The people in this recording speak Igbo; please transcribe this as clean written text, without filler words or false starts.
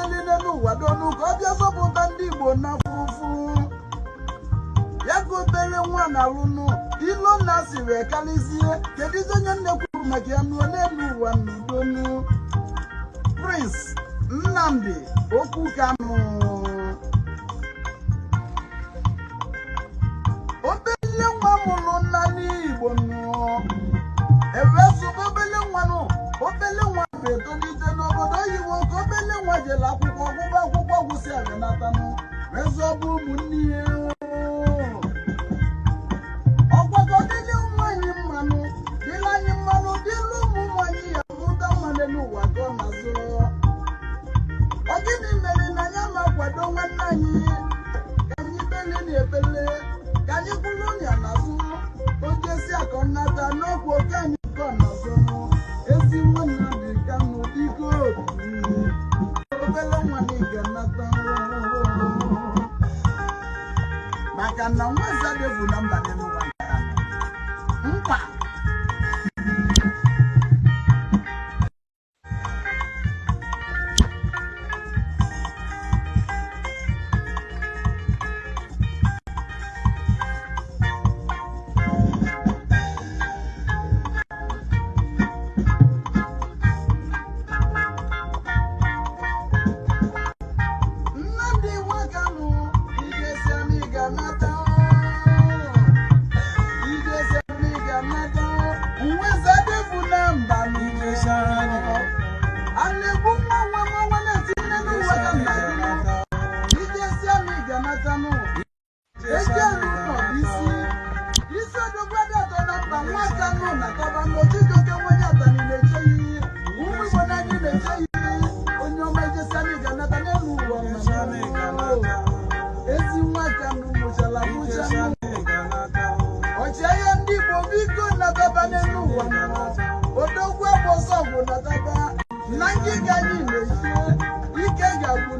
ziteli n'elu ụwa donu ka ọ bịa zọpụta ndị Igbo n'afụfụ ya ka obere nwa na-alụnụ ilo na si wee karịzie. Kedụzi onye nne kwuru maka ya nụọ n'elu ụwa n'udonu? Prince Nnamdi Okwu Kanu, obele nwa mụrụ nna n'Igbo nụ, ewezụga obele nwa nụ. Obele nwa bụ etolite n'obodo oyibo ka obele nwa jere akwụkwọ, gụba akwụkwọ, gwụsị arenatanụ wezọba ụmụnne ya. Ọgwago dịrị ụmụ anyị mmanụ, dịrị anyị mmanụ, dịrị ụmụ ụmụ anyị ya mụta mmanụ n'ụwa ka ọ na-azụ. Ọ gịnị mere na ya ma kwado nwanne anyị? Ka anyị bele na ebele, ka anyị kwụrụ ya n'azụ. Ojesi akọ nnata n'okwu oke anyị ka ọ na-azụ. Ezi nwanne dị Kanu, biko, obele nwa na ị ga-anata, maka na nwa zadevu na mba n'ụwa mkpa. Nnamdi Nwakanu, ijesi anyị ga-anata, ijesi anyị ga-anata. Nwezadevu na mba a na-egbu nwa nwa nwa nwa na-etinye n'ụwa ka nna gị. Ijesi anyị ga-anatanụ. Ejelu ụlọ isi isi odogwu na mba nwa Kanu na taba n'Ochijoke nwenye atani na-eche ya ihe. Ụmụ Igbo na anyị na-eche ya ihe. Onye ọma, ijesi anyị ga-anata n'elu ụwa. Ezi nwa Kanu mụchala mụchanụ. Ọchịagha ndị Igbo, biko nataba n'elu ụwa. Odogwu agbọsọgwụ, nataba na ngịga anyị na-eche ike ga-agwụ.